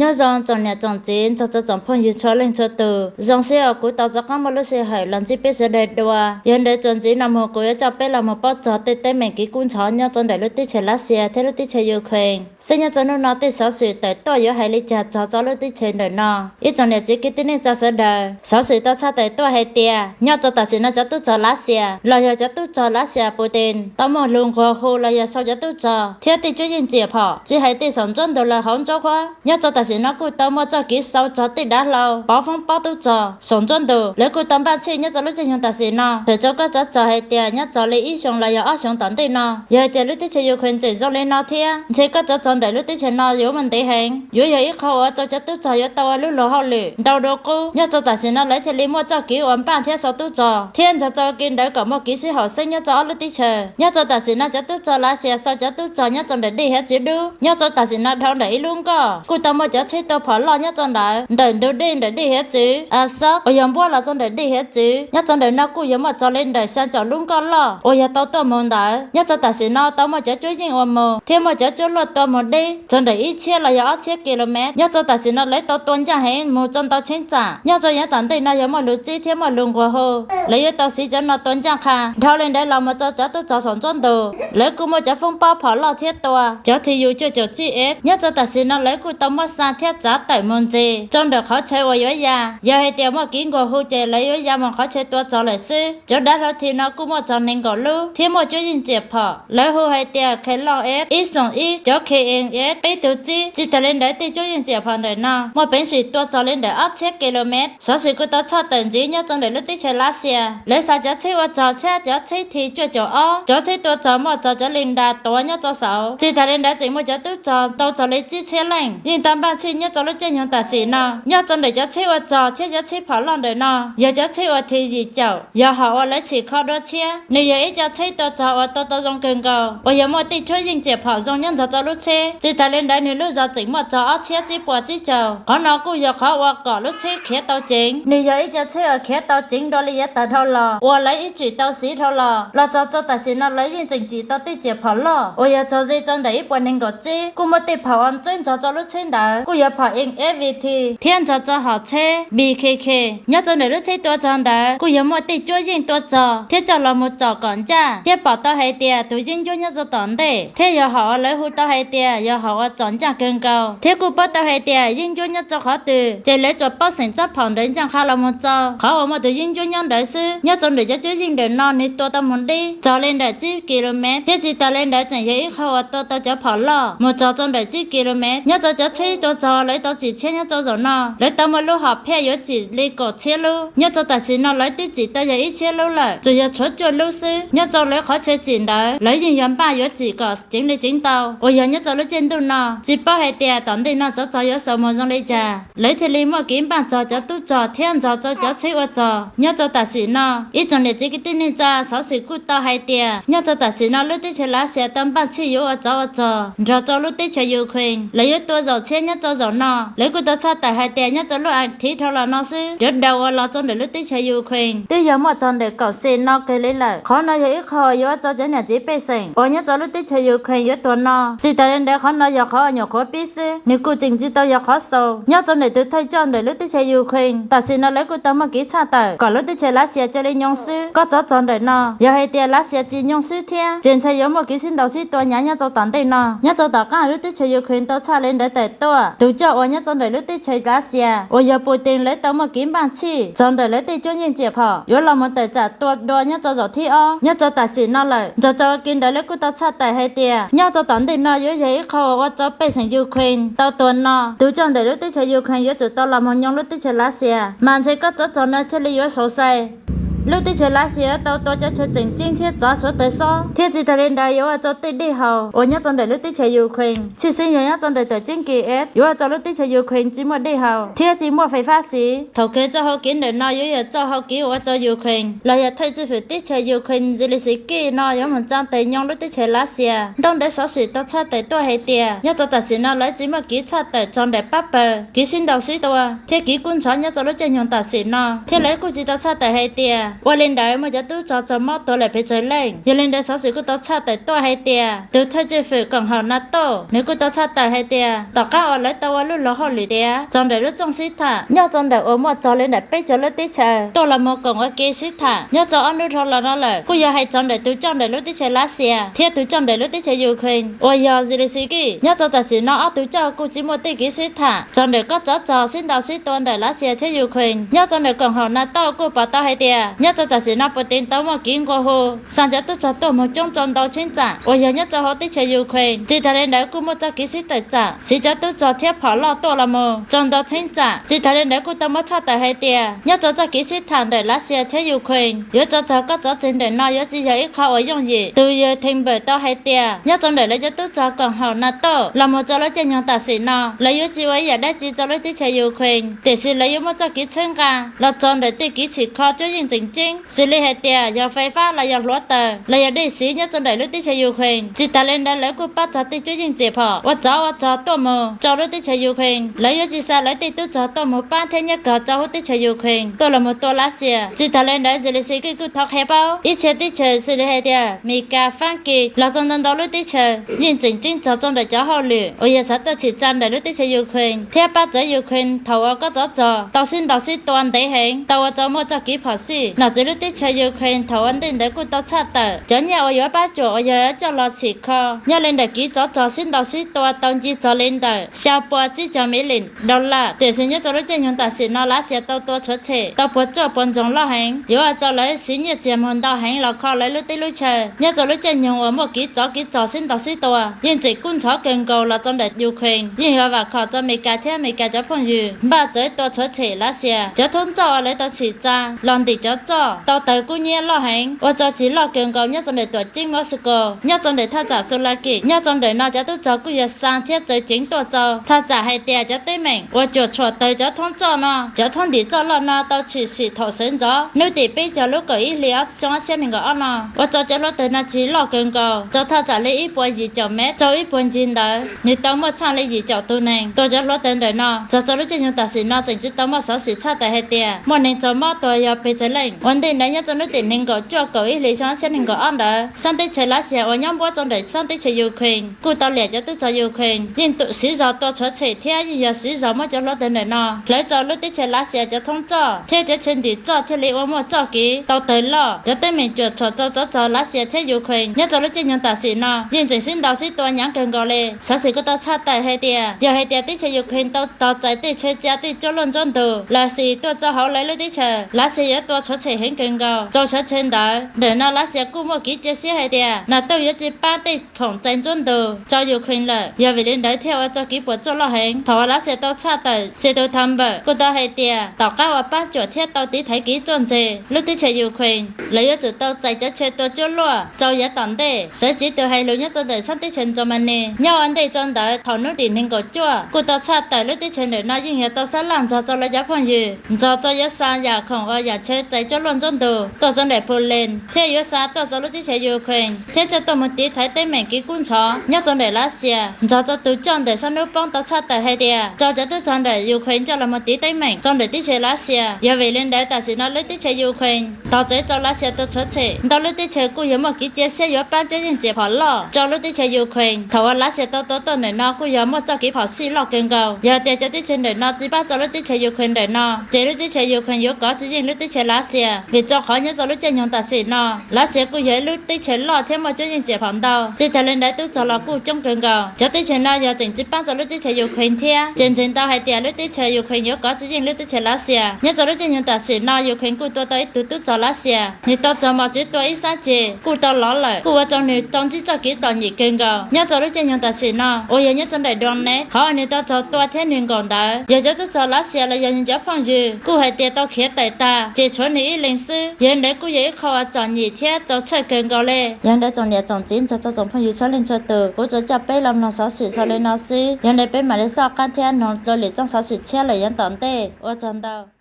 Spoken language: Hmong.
Nyob zoo tsoom niam tsoom txiv nrog rau tsoom phooj ywg txhua leej txhua tus, zoo siab uas kuv tau rov qab muaj lub sij hawm los ntsib peb sawv daws dua. Yog ntawd txuas ntxiv no mus kuv yuav coj peb los mus paub txog tej teeb meem kev kub ntxhov nyob rau ntawm lub teb chaws Lav Xias thiab lub teb chaws Ukraine, seb nyob rau hnub no tej xov xwm tawm tuaj yuav hais li cas txog rau lub teb chaws ntawm no. Ib tsoom niam txiv kwv tij neej tsa sawv daws, xov xwm tau tshaj tawm tuaj hais tias nyob rau tam sim no cov tub rog Lav Xias los yog cov tub rog Lav Xias Putin tau muaj lus nquag hu los yog sau cov tub rog thiab tej cuab yeej riam phom tsis hais tej saum nruab ntug los hauv nruab huab. Nyob rau tam sim no kuj tau muaj txoj kev sau txog tej dav hlau pov foob pob tub rog saum nruab ntug, lawv kuj tau npaj txhij nyob rau lub caij nyoog tam sim no. Txawm rau koj txog txog hais tias nyob rau li ib xyoos los yog ob xyoos tom ntej no, yog hais tias lub teb chaws Ukraine tseem zoo li no thiab ntshe koj txog txog ntawm lub teb chaws no yuav muaj ntev heev, yuav yog ib qho uas rau cov tub rog yuav tau ua lub luag hauj lwm ntau dua qub. Nyob rau tam sim no lawv thiaj li muaj txoj kev uas npaj thiab sau tub rog thiab nrog rau kev ntawd kom muaj kev sib haum xeeb nyob rau ob lub teb chaws. Nyob rau tam sim no cov tub rog Lav Xias sau cov tub rog nyob rau ntawm dej hiav txwv dub, nyob rau tam sim no dhau ntawm ib lub nkoj kuj tau muaj cov tsheb tua phom loj nyob rau ntawd ntawm ntug dej ntawm dej hiav txwv Azov uas yog npuab los rau ntawm dej hiav txwv. Nyob rau ntawm no kuj yuav muaj txog li ntawm xya caum lub nkoj loj uas yog tau tuaj mus ntawd. Nyob rau tam sim no tau muaj cov cuab yeej ua mus thiab muaj cov cuab luaj tua mus deb txog ntawm ib txhiab los yog ob txhiab kilomev. Nyob rau tam sim no lawv tau tua ncaj heev mus rau ntau cheeb tsam. Nyob rau yav tom ntej no yog muaj lus txib thiab muaj lus nquag hu, lawv yuav tau siv cov no tua ncaj qha. Dhau li ntawd los mus rau cov tub rog saum nruab ntug, lawv kuj muaj cov foob pob phom loj thiab tua cov T U cuaj caum tsib S. Nyob rau tam sim no lawv kuj tau muab xa thiab tsav tawm mus ntxiv rau ntawm qhov chaw uas yuav ya. Yog hais tias muaj kev nquag hu ces lawv yuav ya mus qhov chaw tua rog lawm xwb. Cov dav hlau T no kuj muaj txog nees nkaum lub thiab muaj cuab yeej riam phom, lawv hu hais tias K L S ib xoom ib, cov K N S peb tug tsib. Tsis tas li ntawd tej cuab yeej riam phom ntawm no muaj peev xwm tua rog li ntawm ob txhiab kilomev. Xov xwm kuj tau tshaj tawm ntxiv nyob rau ntawm lub teb chaws Lav Xias, lawv xa cov tsheb ua rog thiab cov tsheb T cuaj caum ob, cov tsheb tua rog muaj txog cov li nra tuav nyob rau saud. Tsis tas li ntawd tseem muaj cov tub rog tau txog li tsib txhiab leej yeej tau npaj txhij nyob rau lub caij nyoog tam sim no. Nyob rau ntawm cov tsheb ua rog thiab cov tsheb phom loj ntawm no yog cov tsheb ua T yim caum, yog hom uas lawv tsim kho dua tshiab. Nws yog ib co tsheb tua rog uas tua tau zoo kawg nkaus uas yog muaj tej cuab yeej riam phom zoo nyob nrog rau lub tsheb. Tsis tas li ntawd nws lub zog tseem muaj txog ob txhiab tsib puas tsib caug. Qhov no kuj yog qhov ua kom lub tsheb khiav tau ceev. Nws yog ib co tsheb uas khiav tau ceev dua li yav tag dhau los uas lawv ib txwm tau siv dhau los. Los txog rau tam sim no lawv yeej tseem tsim tau tej riam phom loj uas yog txog ze rau ntawm ib puas nees nkaum tsib. Kuj muaj tej phom uas ntxeeb nrog rau lub tsheb ntawd kuj yog phom N S V T thiab nrog rau hom tsheb B K K. Nyob rau ntawm lub tsheb tua rog ntawd kuj yog muaj tej cuab yeej tua rog thiab coj los mus tsom kom ncaj thiab pom tau hais tias tus yeeb ncuab nyob rau tom ntej thiab yog hom uas lawv hu tau hais tias yog hom uas tsom ncaj kawg nkaus thiab kuj paub tau hais tias yeeb ncuab nyob rau qhov twg ces lawv tsuas paub xeem tsob phom ntawd ncaj qha los mus rau qhov uas muaj tus yeeb ncuab nyob ntawd xwb. Nyob rau ntawm cov cuab yeej ntawm no nws tua tau mus deb txog li ntawm tsib kilomev thiab tsis tas li ntawd tseem yog ib qho uas tua tau cov phom loj mus txog rau ntawm tsib kilomev. Nyob rau cov tsheb tua rog lawv tau tsim tshiab nyob rau zaum no lawv tau muaj lub hom phiaj yuav tsim li kaum txhiab lub. Nyob rau tam sim no lawv twb tsim tau yog ib txhiab lub lawm, tsuas yog tshuav cuaj lub xwb. Nyob rau lawv qhov chaw tsim ntawd lawv yeej yuav npaj yuav tsim kom ceev li ceev ntau uas yog nyob rau lub caij ntuj no tsis paub hais tias tom ntej no tsov rog yuav xaus mus zoo li cas. Lawv thiaj li muaj kev npaj txog cov tub rog thiab nrog rau cov tsheb ua rog. Nyob rau tam sim no ib tsoom niam txiv kwv tij neej tsa, xov xwm kuj tau hais tias nyob rau tam sim no lub teb chaws Lav Xias tau npaj txhij yuav ua tsov ua rog nrog rau lub teb chaws Ukraine. Lawv yuav tua zaum tshiab nyob rau zaum no. Lawv kuj tau tshaj tawm hais tias nyob rau lub as thiv dhau los no xwb, cov daus uas los rau ntawm lub teb chaws Ukraine twb yog muaj txog ntawm kaum xees no kawg li lawm. Qhov no yog ib qho yuav ua rau cov niam txiv pej xeem uas nyob rau lub teb chaws Ukraine yuav tuag no. Tsis tas li ntawd qhov no yog qhov uas nyuam qhuav pib xwb, nws kuj tseem tsis tau yog qhov xaus. Nyob rau ntawm tus thawj coj ntawm lub teb chaws Ukraine tam sim no lawv kuj tau muaj kev tshaj tawm kom lub teb chaws Lav Xias cia li nyoo xwb. Koj tsov rog ntawm no yog hais tias Lav Xias tsis nyoo xwb thiab ces ntshai yuav muaj kev sib ntaus sib tua hnyav nyob rau tom ntej no. Nyob rau tom qab lub teb chaws Ukraine tau tshaj li ntawd tawm tuaj, tus coj uas nyob rau ntawm lub teb chaws Lav Xias uas yog Putin lawv tau muaj kev npaj txhij txog ntawm lawv tej cuab yeej riam phom yuav los mus tawm tsam tua dua nyob rau zaum thib ob nyob rau tam sim no lawm. Nrog rau kev ntawd lawv kuj tau tshaj tawm hais tias nyob rau tom ntej no yuav yog ib qho uas ua rau pej xeem Ukraine tau tuag no. Tus coj ntawm lub teb chaws Ukraine yuav tsum tau los mus nyoo lub teb chaws Lav Xias, mas ntshe koj tsov rog no thiaj li yuav saum sai. Lub teb chaws Lav Xias yuav tau tua cov chaw tseem ceeb thiab txav suav tawg xob, thiab tsis tas li ntawd yuav ua rau tej dej haus uas nyob rau ntawm lub teb chaws Ukraine, tshwj xeeb yog nyob rau ntawm tawm ceeb Kiev, yuav ua rau lub teb chaws Ukraine tsis muaj dej haus thiab tsis muaj fais fab siv. Thaum kawg txoj hau kev ntawm no yuav yog txoj hau kev ua rau Ukraine los yog thawj tswj hwm teb chaws Ukraine Zelensky no yuav mus tsa tes nyoo lub teb chaws Lav Xias. Ntaub ntawv xov xwm tau tshaj tawm tuaj hais tias nyob rau tam sim no lawv tsis muaj kev tshaj tawm txog ntawm pab pawg, kev sib ntaus sib tua thiab kev kub ntxhov nyob rau lub caij nyoog tam sim no, thiab lawv kuj tsis tau tshaj tawm hais tias Ua li ntawd muaj cov tub rog raug mob tuag lawm pes tsawg leej. Yog li ntawd xov xwm kuj tau tshaj tawm tuaj hais tias tus thawj tswj hwm koom haum NATO nws kuj tau tshaj tawm hais tias tom qab uas lawv tau ua lub luag hauj lwm tiav rau ntawm lub rooj sib tham nyob rau ntawm uas muaj txog li ntawm peb caug lub teb chaws tuaj los mus koom ua ke sib tham nyob rau ob hnub dhau los no lawm, kuj yog hais txog ntawm tus coj ntawm lub teb chaws Lav Xias thiab tus coj ntawm lub teb chaws Ukraine uas yog Zelensky. Nyob rau tam sim no ob tug coj kuj tsis muaj tej kev sib tham txog ntawm kob tsov rog sib ntaus sib tua ntawm Lav Xias thiab Ukraine. Nyob rau ntawm koom haum NATO kuj pom tau hais tias nyob rau tam sim no Putin tau muaj kev nqua hu xa cov tub rog tuaj mus coob rau ntau cheeb tsam uas yog nyob rau hauv teb chaws Ukraine. Tsis tas li ntawd kuj muaj txoj kev sib tawm tsam siv cov tub rog thiab phom loj tuaj los mus rau ntau cheeb tsam. Tsis tas li ntawd kuj tau muab tshaj tawm hais tias nyob rau txoj kev sib tham ntawm Lav Xias thiab Ukraine yuav rau txog kob tsov rog ntawm no yuav tsis yog ib qho uas yooj yim. Tus Jens Stoltenberg tau hais tias nyob rau ntawm lawv cov tub rog koom haum NATO los mus rau lub caij nyoog tam sim no lawv yuav tsis ua ib yam dab tsi rau lub teb chaws Ukraine, tiam sis lawv yuav muaj txoj kev txhawb nqa los txog ntawm tej kev tsim kho cuab yeej tseem ceeb, xws li hais tias yog fais fab los yog hluav taws los yog dej siv nyob rau ntawm lub teb chaws Ukraine. Tsis tas li ntawd lawv kuj pab txog tej cuab yeej txiam phom ua tsov ua rog tuaj mus rau lub teb chaws Ukraine. Lawv yuav tsis xa lawv tej tub rog tuaj mus pab thiab nyob kawg rau hauv teb chaws Ukraine tuaj los mus tua Lav Xias. Tsis tas li ntawd Zelensky kuj thov qhia paub ib txhia teb chaws xws li hais tias Mes Kas, Fab Kis los rau ntau ntau lub teb chaws yeej tseem ceeb txog rau ntawm cov hauj lwm uas yog xav tuaj tsim tsa ntawm lub teb chaws Ukraine thiab pab txawv Ukraine thaum uas kob tsov rog tau sib ntaus sib tua ntev heev, tau ua rau muaj txoj kev phom sij. Nom tswv lub teb chaws Ukraine thaum ua ntej ntawd kuj tau tshaj tawm cov nyiaj uas yuav pab cuam uas yog coj los txhim kho nyob li ntawm kev tsov rog sib ntaus sib tua tau nce txog li ntawm xya pua tsib caug million dollar. Tiam sis nyob rau lub caij nyoog tam sim no Lav Xias tau tua rhuav tshem tau puas tsuaj puas ntsoog loj heev, yuav ua rau lawv siv nyiaj txiag muag ntau heev los kho lawv lub teb lub chaw. Nyob rau lub caij nyoog uas muaj kev tsov kev rog sib ntaus sib tua yeej tseem kub ntxhov kawg nkaus los rau ntawm Ukraine, yeej yog vam khom rau Mes Kas thiab Mes Kas cov phooj ywg npaj txawv tua rhuav tshem Lav Xias cov thoob roj uas lawv tau tsim tsa los ntim cov roj tau tawg kub hnyiab loj heev ua rau tsis loj kawg nkaus nyob rau ntawm tuam ceeb Moscow. Nyob rau ntawm thaj tsam Suwalki nyob rau ntawm no cov tub rog kuj yog xa thiab txawv ceev tuaj rau thaj tsam hais tias cov teeb meem uas cuam tshuam tawg cov thoob roj no, cov thoob ntim roj loj no tau tshwm sim thaum sawv ntxov hnub tim peb caug lub kaum ib hli ob xyoo ob txhiab nees nkaum ob no, ua rau cov hluav taws no tsis loj kawg nkaus rau thaj tsam li ib puas yim caum mev rau ib puag ncig ntawd. Nws tau muaj txheej li yim caum tus neeg tuag cov hluav taws ntawm no. Txog rau lub caij nyoog tam sim no tseem tsis tau muaj xov xwm tshaj tawm hais tias muaj neeg raug mob tuag yog pes tsawg leej. Ua ntej ntawd nyob rau hnub tim nees nkaum cuaj kaum ib hli xyoo ob txhiab nees nkaum ob ntawd, sab teb chaws Lav Xias uas nyob npuab rau ntawm sab teb chaws Ukraine kuj tau liam cov tub rog Ukraine yeej siv zog tua rhuav tshem thiab yeej yog siv zog muab cov hluav taws ntawm no hlawv rau lub teb chaws Lav Xias cov thoob roj thiab cov chaw ntim roj thiaj li ua muaj txoj kev tau tawg loj. Cov teeb meem cuam tshuam rau tsov rog Lav Xias thiab Ukraine nyob rau lub caij nyoog tam sim no yeej tseem sib ntaus sib tua hnyav kawg nkaus li. Xov xwm kuj tau tshaj tawm hais tias yog hais tias teb chaws Ukraine tau tos txais tej chaw tsa tej cuaj luaj ntsuab ntug los sis tuaj rau hauv lawv lub teb chaws, Lav Xias yuav tua rhuav tshem heev kawg nkaus rau cov chaw ntawd. Ntawm no Lav Xias kuj muaj kev cia siab hais tias NATO yuav tsis pab tej khoom txais ntsuab ntug rau Ukraine lawm, yog vim li ntawd thiaj ua rau kev puas tsuaj loj heev. Thaum uas Lav Xias tau tshaj tawm, Jens Stoltenberg kuj tau hais tias tom qab uas pab cuam thiab tau tiv thaiv kev ruaj ntseg lub teb chaws Ukraine, lawv yuav tsum tau txais cov chaw tua cuaj luaj rau yav tom ntej. Sawv tsev tus hais lus nyob rau ntawm sab teb chaws Germany nyob ua ntej rau ntawd thaum hnub tim nees nkaum cuaj kuj tau tshaj tawm lub teb chaws ntawm no yeej yog tau sab laj nrog rau lawv cov phooj ywg nrog rau yuav xa yam khoom uas yam chaw txais cuaj luaj ntsuab ntug tuaj rau ntawm Poland thiab yuav xa tuaj rau lub teb chaws Ukraine thiab coj tuaj mus tiv thaiv teeb meem kev kub ntxhov nyob rau ntawm Lav Xias. Nrog rau tus coj ntawm sab hnub poob tau tshaj tawm hais tias rau cov tub rog ntawm Ukraine coj los mus tiv teeb meem rau ntawm teb chaws Lav Xias. Yog vim li ntawd tam sim no lub teb chaws Ukraine tos txawv rau Lav Xias tua rhuav tshem. Ntau lub teb chaws kuj yuav muaj kev cia siab yuav pab cuab yeej txiam phom loj rau lub teb chaws Ukraine. Thaum uas Lav Xias tau tua tuaj ntawm no kuj yog muaj txoj kev phom sij loj kawg nkaus. Yog tias cov teb chaws ntawm no tsis pab rau lub teb chaws Ukraine ntawm no ces lub teb chaws Ukraine yuav kov tsis yeej lub teb chaws Lav Xias, vim rau qhov nyob rau lub caij nyoog tam sim no Lav Xias kuj yog ib lub teb chaws loj thiab muaj cuab yeej txiam phom ntau. Tsis tas li ntawd tub rog los kuj coob kawg nkaus. Cov teb chaws no yog tseem tsis pab rau lub teb chaws Ukraine thiab ces ntseeg tau hais tias lub teb chaws Ukraine yuav kov tsis yeej lub teb chaws Lav Xias. Nyob rau lub caij nyoog tam sim no Ukraine kuj tua tau ib tug tub rog Lav Xias, nws tau txog mos tsev tua ib sab ceg kuj tau lov lawm, kuj ua rau nws tau ntsib txoj kev txom nyem kawg nkaus. Nyob rau lub caij nyoog tam sim no uas yog nyob rau ntawm Donetsk qhov uas nws tau raug tua thiab nws nkaum ntawd yog cov tub rog Lav Xias los yog nws cov phooj ywg kuj hais tias tau khiav tawm tag ces tshuav nws ib leeg xwb. Yog li ntawd kuj yog ib qho uas txom nyem thiab txaus tshaj kawg nkaus li. Yog li ntawd tsoom niam tsoom txiv nrog rau tsoom phooj ywg txhua leej txhua tus, kuv tsuas coj peb los mloog xov xwm xaus li no xwb. Yog li ntawd peb mam li soj qab thiab mloog dua lwm rooj xov xwm tshiab lawm yav tom ntej. Ua tsaug ntau.